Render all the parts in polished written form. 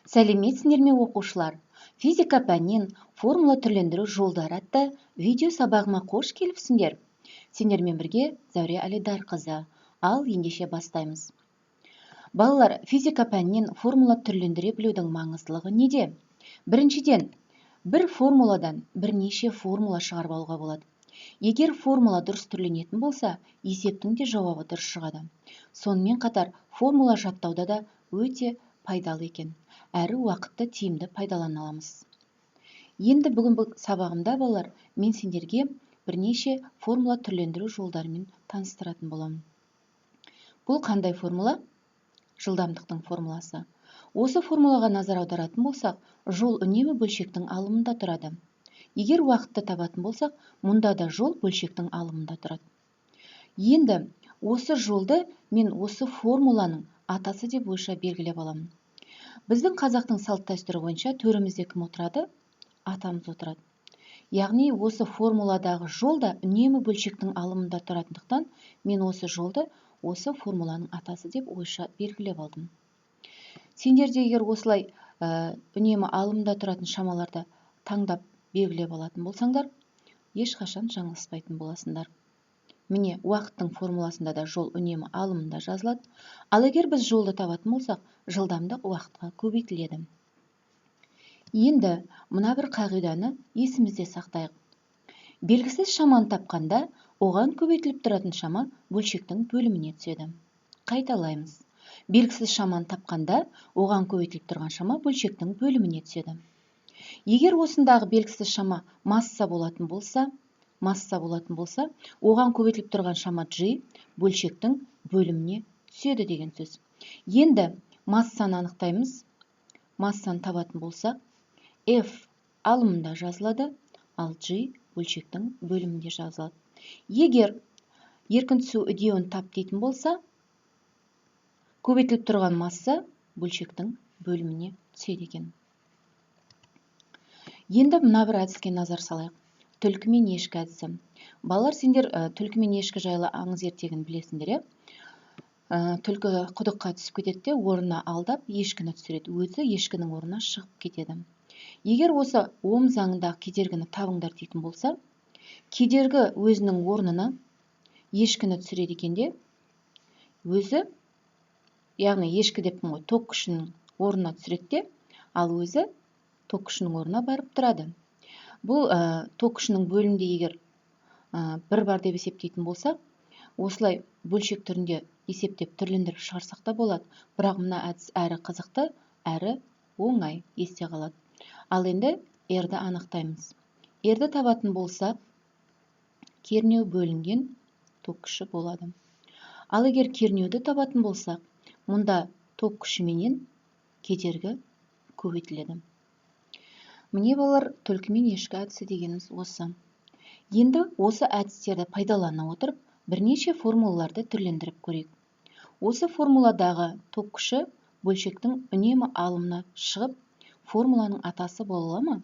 Сәлеметсіңдер ме, оқушылар? Физика пәнінен формула түрлендіру жолдары атты видео сабағыма қош келіпсіңдер. Сендермен бірге Зәуре Әлидарқызы. Ал ендеше бастаймыз. Балалар, физика пәнінен формула түрлендіре білудің маңыздылығы неде? Біріншіден, бір формуладан бірнеше формула шығарып алуға болады. Егер формула дұрыс түрленетін болса, есептің де жауабы дұрыс шығады. Сонымен қатар, формула жаттауда да өте пайдалы екен. Әрі уақытты тиімді пайдалана аламыз. Енді бүгінгі сабағымда, балалар, мен сендерге бірнеше формула түрлендіру жолдарымен таныстыратын боламын. Бұл қандай формула? Жылдамдықтың формуласы. Осы формулаға назар аударатын болсақ, жол үнемі бөлшектің алымында тұрады. Егер уақытты табатын болсақ, мұнда да жол бөлшектің алымында тұрады. Енді осы жолды мен осы формуланың атасы деп ойша белгілеп аламын. Біздің қазақтың салт дәстүрі бойынша төрімізде кім отырады? Атамыз отырады. Яғни осы формуладағы жол да үнемі бөлшектің алымында тұратындықтан, мен осы жолды осы формуланың атасы деп ойша белгілеп алдым. Сендер де егер осылай үнемі алымында тұратын шамаларды таңдап белгілеп алатын болсаңдар, ешқашан жаңылыспайтын боласыңдар. Міне, уақыттың формуласында да жол үнемі алымында жазылады. Ал егер біз жолды табатын болсақ, жылдамдық уақытқа көбейтіледі. Енді мына бір қағиданы есімізде сақтайық. Белгісіз шаманы тапқанда, оған көбейтіліп тұратын шама бөлшектің бөліміне түседі. Қайталаймыз. Белгісіз шаманы тапқанда, оған көбейтіліп тұрған шама бөлшектің бөліміне түседі. Егер осындағы белгісіз шама масса болатын болса, оған көбейтіліп тұрған шама G бөлшектің бөліміне түседі деген сөз. Енді массаны анықтаймыз. Массаны табатын болсақ, F алымында жазылады, ал G бөлшектің бөлімінде жазылады. Егер еркін түсу үдеуін тап дейтін болса, көбейтіліп тұрған масса бөлшектің бөліміне түседі екен. Енді мына бір әдіске назар салайық. Түлкі мен ешкі әдісі. Балалар, сендер түлкі мен ешкі жайлы аңыз ертегіні білесіңдер, иә? Түлкі құдыққа түсіп кетеді де, орнына алдап ешкіні түсіреді. Өзі ешкінің орнына шығып кетеді. Егер осы Ом заңындағы кедергіні табыңдар дейтін болса, кедергі өзінің орнына ешкіні түсіреді екен де, өзі, яғни ешкі деппін ғой, ток күшінің орнына түсіреді де, ал өзі ток күшінің орнына барып тұрады. Бұл ток күшінің бөлімінде егер бір бар деп есептейтін болсақ, осылай бөлшек түрінде есептеп түрлендіріп шығарсақ та болады. Бірақ мына әдіс әрі қызықты, әрі оңай есте қалады. Ал енді R-ді анықтаймыз. R-ді табатын болсақ, кернеу бөлінген ток күші болады. Ал егер кернеуді табатын болсақ, мұнда ток күшіменен кедергі көбейтіледі. Міне, балалар, түлкі мен ешкі әдісі дегеніміз осы. Енді осы әдістерді пайдалана отырып, бірнеше формулаларды түрлендіріп көрейік. Осы формуладағы ток күші бөлшектің үнемі алымына шығып, формуланың атасы бола ала ма?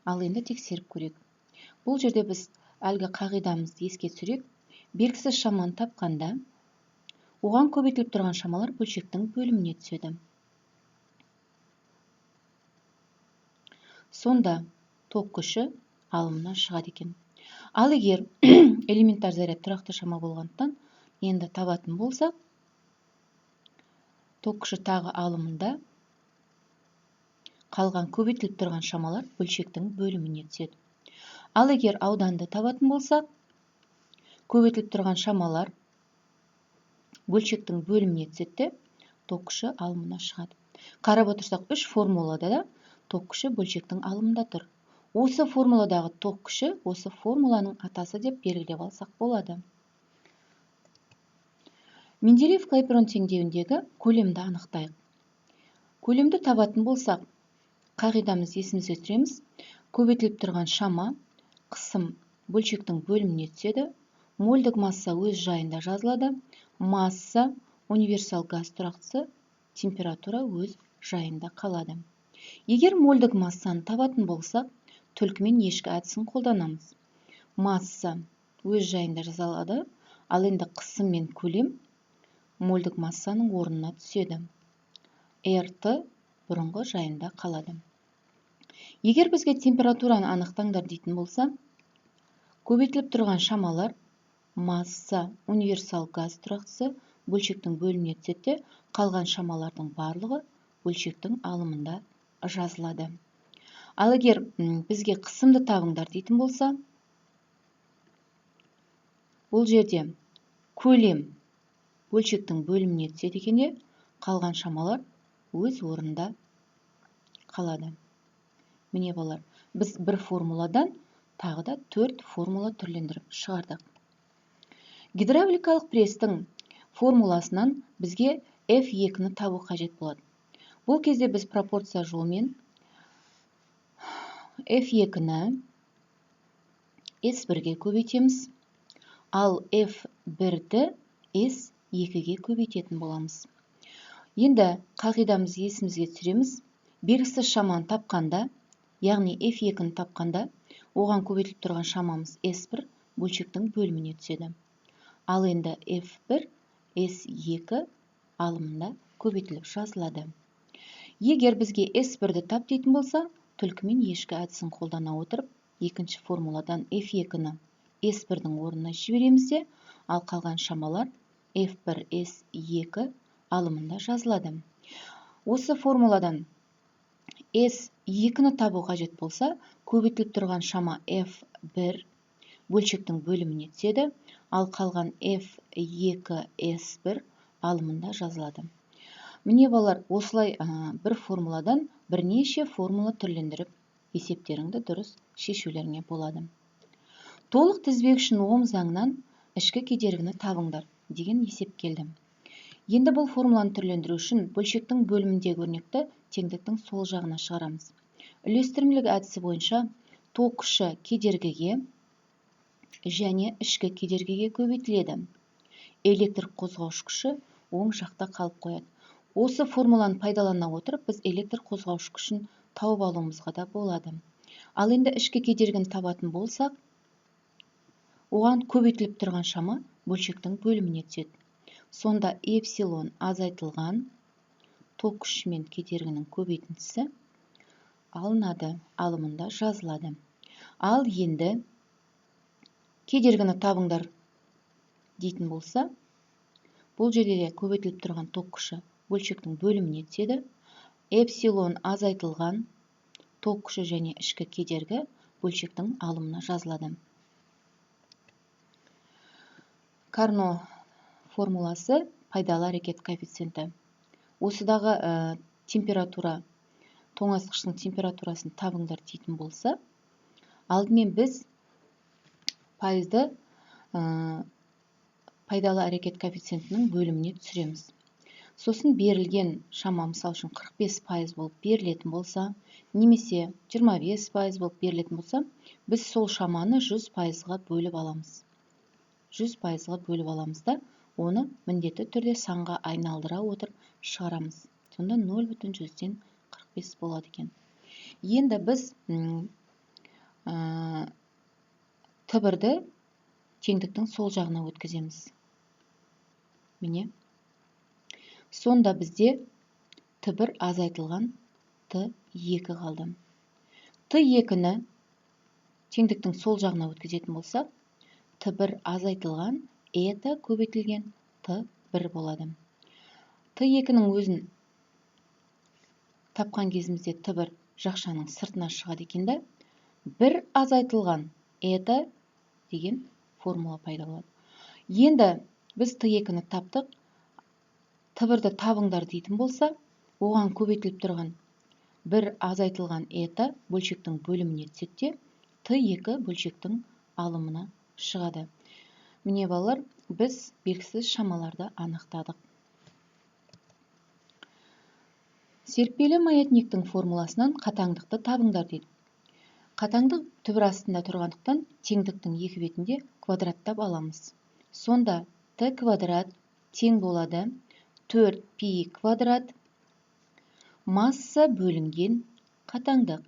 Ал енді тексеріп көрейік. Бұл жерде біз әлгі қағидамызды еске түсірейік. Белгісіз шаманы тапқанда, оған көбейтіліп тұрған шамалар бөлшектің бөліміне түседі. Сонда ток күші алымына шығады екен. Ал егер элементар заряд тұрақты шама болғандықтан, енді табатын болсақ, ток күші тағы алымында, қалған көбейтіліп тұрған шамалар бөлшектің бөліміне түседі. Ал егер ауданды табатын болсақ, көбейтіліп тұрған шамалар бөлшектің бөліміне түседі де, ток күші алымына шығады. Қарап отырсақ, үш формулада да ток күші бөлшектің алымында тұр. Осы формуладағы ток күші осы формуланың атасы деп белгілеп алсақ болады. Менделеев-Клайперон теңдеуіндегі көлемді анықтайық. Көлемді табатын болсақ, қағидамызды есімізге түсіреміз. Көбейтіліп тұрған шама қысым бөлшектің бөліміне түседі. Мольдік масса өз жайында жазылады. Масса универсал газ тұрақтысы, температура өз жайында қалады. Егер мольдік массаны табатын болсақ, түлкі мен ешкі әдісін қолданамыз. Масса өз жайында жазылады, ал енді қысым мен көлем мольдік массаның орнына түседі. РТ бұрынғы жайында қалады. Егер бізге температураны анықтаңдар дейтін болса, көбейтіліп тұрған шамалар масса универсал газ тұрақтысы бөлшектің бөліміне түседі, қалған шамалардың барлығы бөлшектің алымында жазылады. Ал егер бізге қысымды табыңдар дейтін болса, бұл жерде көлем бөлшектің бөліміне түседі екен де, қалған шамалар өз орнында қалады. Міне балалар, біз бір формуладан тағы да 4 формула түрлендіріп шығардық. Гидравликалық пресстің формуласынан бізге F2-ні табу қажет болады. Бұл кезде біз пропорция жолмен F2-ні S1-ге көбейтеміз, ал F1-ді S2-ге көбейтетін боламыз. Енді қағидамызды есімізге түсіреміз. Белгісіз шаманы тапқанда, яғни F2-ні тапқанда, оған көбейтіліп тұрған шамамыз S1 бөлшектің бөліміне түседі. Ал енді F1 S2 алымында көбейтіліп жазылады. Егер бізге S1-ді тап дейтін болса, түлкі мен ешкі әдісін қолдана отырып, екінші формуладан F2-ні S1-дің орнына жібереміз де, ал қалған шамалар F1 S2 алымында жазылады. Осы формуладан S2-ні табу қажет болса, көбейтіліп тұрған шама F1 бөлшектің бөліміне түседі, ал қалған F2 S1 алымында жазылады. Міне балалар, осылай бір формуладан бірнеше формула түрлендіріп, есептеріңді дұрыс шешулеріңе болады. Толық тізбек үшін Ом заңынан ішкі кедергіні табыңдар деген есеп келді. Енді бұл формуланы түрлендіру үшін бөлшектің бөліміндегі өрнекті теңдіктің сол жағына шығарамыз. Үлестірмелік әдісі бойынша ток күші кедергіге және ішкі кедергіге көбейтіледі. Электр қозғауыш күші оң жақта қалып қояды. Осы формуланы пайдалана отырып, біз электр қозғауыш күшін тауып алуымызға да болады. Ал енді ішкі кедергіні табатын болсақ, оған көбейтіліп тұрған шама бөлшектің бөліміне түседі. Сонда эпсилон азайтылған ток күші мен кедергінің көбейтіндісі алынады, алымында жазылады. Ал енді кедергіні табыңдар дейтін болса, бұл жерде де көбейтіліп тұрған ток күші бөлшектің бөліміне түседі. Эпсилон азайтылған ток күші және ішкі кедергі бөлшектің алымына жазылады. Карно формуласы пайдалы әрекет коэффициенті. Осыдағы температура, тоңазытқыштың температурасын табыңдар дейтін болса, алдымен біз пайызды пайдалы әрекет коэффициентінің бөліміне түсіреміз. Сосын берілген шама, мысал үшін 45% болып берілетін болса, немесе 25% болып берілетін болса, біз сол шаманы 100%-ға бөліп аламыз. 100%-ға бөліп аламыз да, оны міндетті түрде санға айналдыра отырып шығарамыз. Сонда 0,45 болады екен. Енді біз Т1-ді теңдіктің сол жағына өткіземіз. Міне. Сонда бізде Т1 азайтылған Т2 қалды. Т2-ні теңдіктің сол жағына өткізетін болсақ, Т1 азайтылған это көбейтілген Т1 болады. Т2-нің өзін тапқан кезімізде Т1 жақшаның сыртына шығады екен да, 1 азайтылған это деген формула пайда болады. Енді біз Т2-ні таптық. Т1-ді табыңдар дейтін болса, оған көбейтіліп тұрған 1 азайтылған это бөлшектің бөліміне түседі де, Т2 бөлшектің алымына шығады. Міне балалар, біз белгісіз шамаларды анықтадық. Серіппелі маятниктің формуласынан қатаңдықты табыңдар дейді. Қатаңдық түбір астында тұрғандықтан теңдіктің екі бетінде квадраттап аламыз. Сонда Т квадрат тең болады 4 пи квадрат масса бөлінген қатаңдық.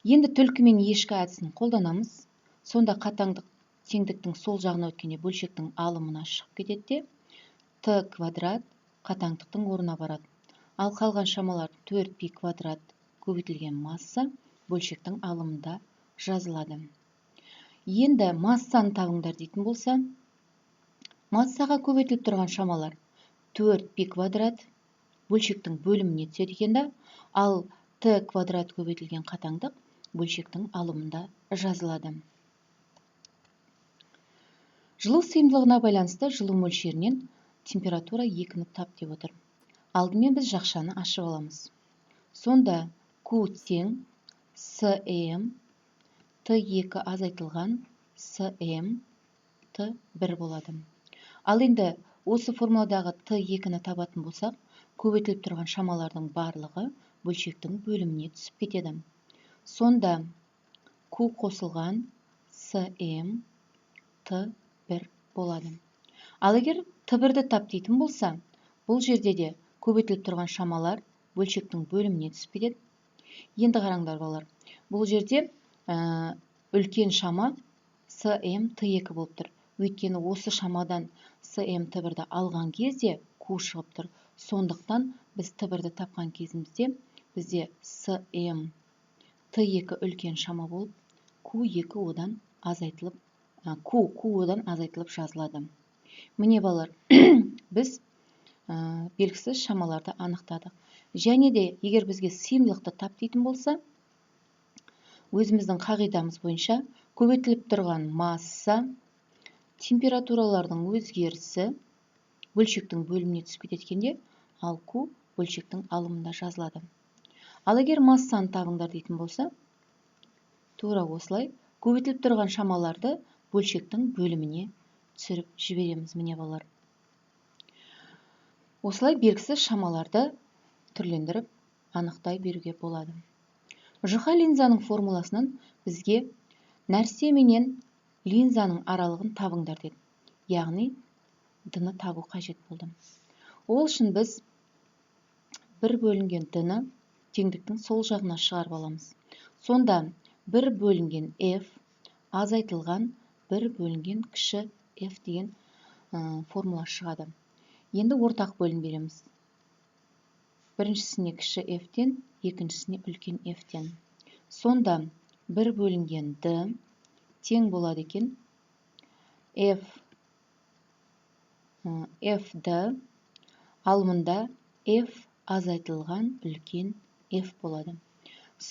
Енді түлкі мен ешкі әдісін қолданамыз. Сонда қатаңдық теңдіктің сол жағына өткенде бөлшектің алымына шығып кетеді де, Т квадрат қатаңдықтың орнына барады. Ал қалған шамалар 4 пи квадрат көбейтілген масса бөлшектің алымында жазылады. Енді массаны табыңдар дейтін болса, массаға көбейтіліп тұрған шамалар 4 пи квадрат бөлшектің бөліміне түседі екен да, ал т квадрат көбейтілген қатаңдық бөлшектің алымында жазылады. Жылу сыйымдылығына байланысты жылу мөлшерінен температура 2-ні тап деп отыр. Алдымен біз жақшаны ашып аламыз. Сонда Q тең СМ Т2 азайтылған СМ Т1 болады. Ал енді осы формуладағы Т2-ні табатын болсақ, көбейтіліп тұрған шамалардың барлығы бөлшектің бөліміне түсіп кетеді. Сонда Q қосылған СМ Т1 болады. Ал егер Т1-ді тап дейтін болса, бұл жерде де көбейтіліп тұрған шамалар бөлшектің бөліміне түсіп кетеді. Енді қараңдар балалар, бұл жерде үлкен шама СМ Т2 болып тұр. Өйткені осы шамадан СМ Т1-ді алған кезде Q шығып тұр. Сондықтан біз Т1-ді тапқан кезімізде бізде СМ Т2 үлкен шама болып, Q2 одан азайтылып, Q одан азайтылып жазылады. Міне балалар, біз белгісіз шамаларды анықтадық. Және де егер бізге сыйымдылықты тап дейтін болса, өзіміздің қағидамыз бойынша көбейтіліп тұрған масса температуралардың өзгерісі бөлшектің бөліміне түсіп кетеді екен де, ал Q бөлшектің алымында жазылады. Ал егер массаны табыңдар дейтін болса, тура осылай көбейтіліп тұрған шамаларды бөлшектің бөліміне түсіріп жібереміз. Міне балалар, осылай белгісіз шамаларды түрлендіріп анықтай беруге болады. Жұқа линзаның формуласынан бізге нәрсе менен линзаның аралығын табыңдар деді. Яғни D-ны табу қажет болды. Ол үшін біз 1 бөлінген D-ны теңдіктің сол жағына шығарып аламыз. Сонда 1 бөлінген F азайтылған 1 бөлінген кіші F деген формула шығады. Енді ортақ бөлім береміз. Біріншісіне кіші F-тен, екіншісіне үлкен F-тен. Сонда 1 бөлінген D тең болады екен F, FD, ал мұнда F азайтылған үлкен F болады.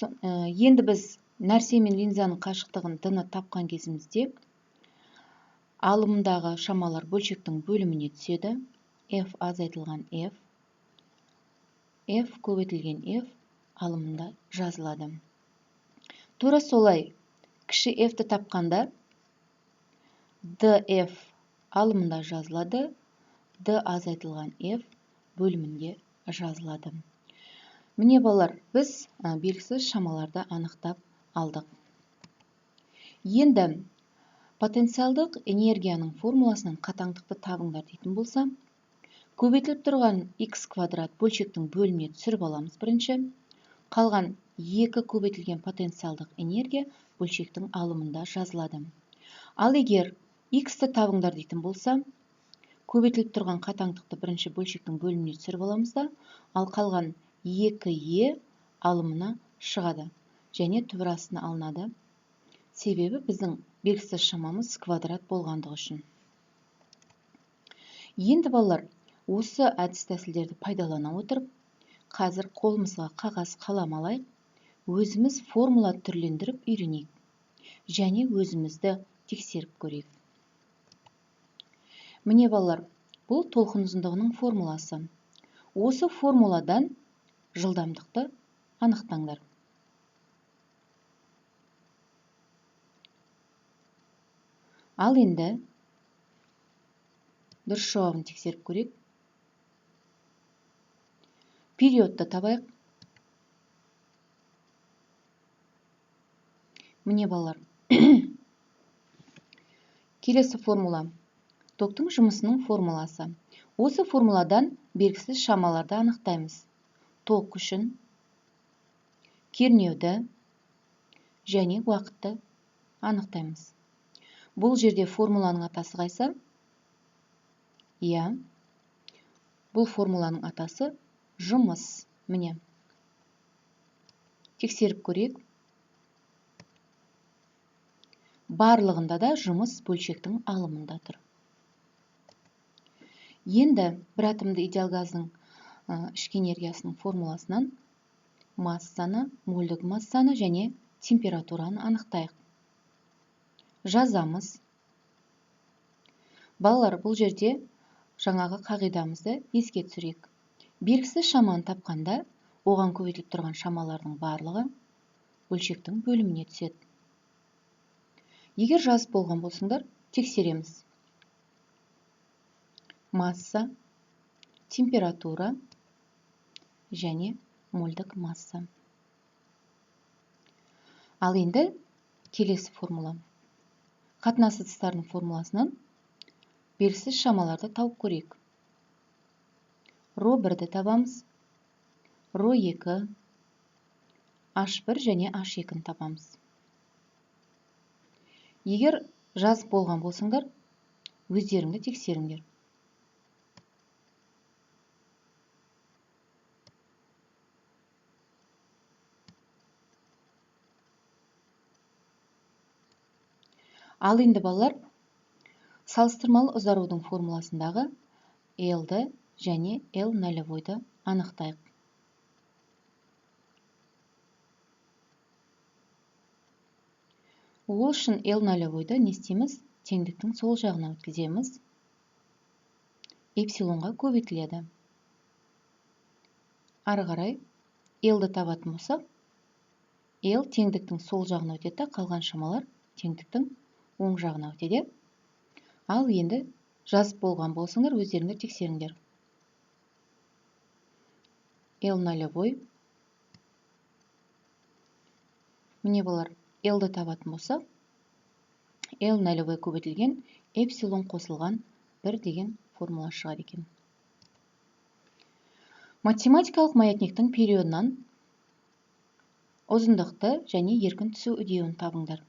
Енді біз нәрсе мен линзаның қашықтығын D-ны тапқан кезімізде алымдағы шамалар бөлшектің бөліміне түседі. F азайтылған F, F көбейтілген F алымында жазылады. Тура солай кіші F-ті тапқанда DF алымында жазылады, D азайтылған F бөлімінде жазылады. Міне балалар, біз белгісіз шамаларды анықтап алдық. Енді потенциалдық энергияның формуласынан қатаңдықты табыңдар дейтін болса, көбейтіліп тұрған x квадрат бөлшектің бөліміне түсіріп аламыз бірінші. Қалған 2 көбейтілген потенциалдық энергия бөлшектің алымында жазылады. Ал егер x-ті табыңдар дейтін болса, көбейтіліп тұрған қатаңдықты бірінші бөлшектің бөліміне түсіріп аламыз да, ал қалған 2e алымына шығады және түбір астына алынады. Себебі біздің белгісіз шамамыз квадрат болғандығы үшін. Енді балалар, осы әдіс тәсілдерді пайдалана отырып, қазір қолымызға қағаз қалам алайық, өзіміз формула түрлендіріп үйренейік және өзімізді тексеріп көрейік. Міне балалар, бұл толқын ұзындығының формуласы. Осы формуладан жылдамдықты анықтаңдар. Ал енді дұрыс жауабын тексеріп көрейік. Периодты табайық. Міне балалар, келесі формула. Токтың жұмысының формуласы. Осы формуладан белгісіз шамаларды анықтаймыз. Ток күшін, кернеуді және уақытты анықтаймыз. Бұл жерде формуланың атасы қайсы? Иә, бұл формуланың атасы Жұмыс. Міне. Тексеріп көрейік. Барлығында да жұмыс бөлшектің алымында тұр. Енді бір атомды идеал газдың ішкі энергиясының формуласынан массаны, мольдік массаны және температураны анықтайық. Жазамыз. Балалар, бұл жерде жаңағы қағидамызды еске түсірейік. Белгісіз шаманы тапқанда, оған көбейтіліп тұрған шамалардың барлығы бөлшектің бөліміне түседі. Егер жазып болған болсаңдар, тексереміз. Масса, температура және мольдік масса. Ал енді келесі формула. Қатынас ыдыстардың формуласынан белгісіз шамаларды тауып көрейік. Ро 1-ді табамыз, ро 2, H1 және H2-ні табамыз. Егер жазып болған болсаңдар, өздеріңді тексеріңдер. Ал енді балалар, салыстырмалы ұзарудың формуласындағы L-ді және L нолевойды анықтайық. Ол үшін L нолевойды не істейміз? Теңдіктің сол жағына өткіземіз. Эпсилонға көбейтіледі. Ары қарай L-ді табатын болсақ, L теңдіктің сол жағына өтеді, қалған шамалар теңдіктің оң жағына өтеді. Ал енді жазып болған болсаңдар, өздеріңдер тексеріңдер. L нолевой. Міне балалар, L-ді табатын болсақ, L нолевой көбейтілген эпсилон қосылған 1 деген формула шығады екен. Математикалық маятниктің периодынан ұзындықты және еркін түсу үдеуін табыңдар.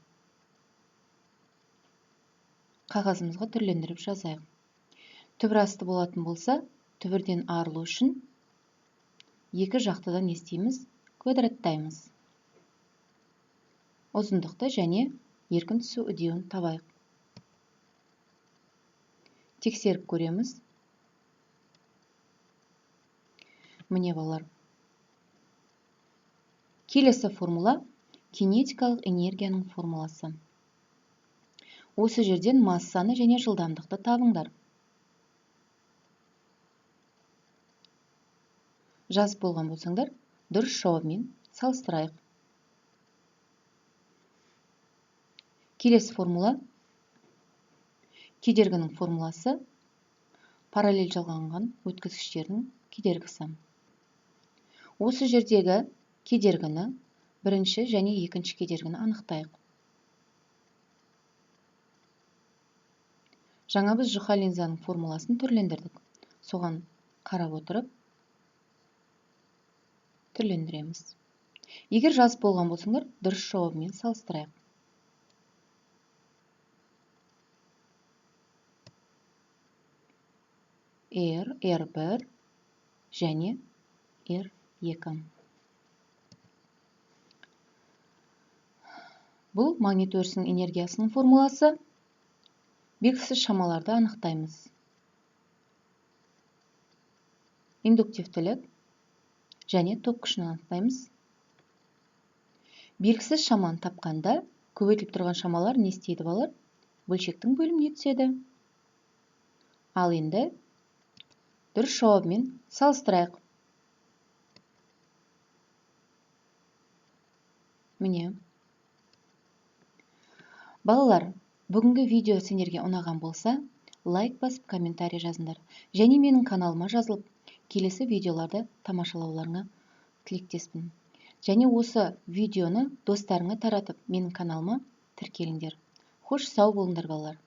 Қағазымызға түрлендіріп жазайық. Түбір асты болатын болса, түбірден арылу үшін екі жақтыдан не істейміз? Квадраттаймыз. Ұзындықты және еркін түсу үдеуін табайық. Тексеріп көреміз. Міне балалар. Келесі формула кинетикалық энергияның формуласы. Осы жерден массаны және жылдамдықты табыңдар. Жазып болған болсаңдар, дұрыс жауабымен салыстырайық. Келесі формула кедергінің формуласы, параллель жалғанған өткізгіштердің кедергісі. Осы жердегі кедергіні, бірінші және екінші кедергіні анықтайық. Жаңа біз жұқа линзаның формуласын түрлендірдік. Соған қарап отырып түрлендіреміз. Егер жазып болған болсаңдар, дұрыс жауабымен салыстырайық. R, R1 және R2. Бұл магнит өрісінің энергиясының формуласы. Белгісіз шамаларды анықтаймыз. Индуктивтілік және ток күшін анықтаймыз. Белгісіз шаманы тапқанда көбейтіліп тұрған шамалар не істейді балалар? Бөлшектің бөліміне түседі. Ал енді дұрыс жауабымен салыстырайық. Міне. Балалар, бүгінгі видео сендерге ұнаған болса, лайк басып комментарий жазыңдар. Және менің каналыма жазылып, келесі видеоларды тамашалауларыңа тілектеспін. Және осы видеоны достарыңа таратып, менің каналыма тіркеліңдер. Хош, сау болыңдар балалар.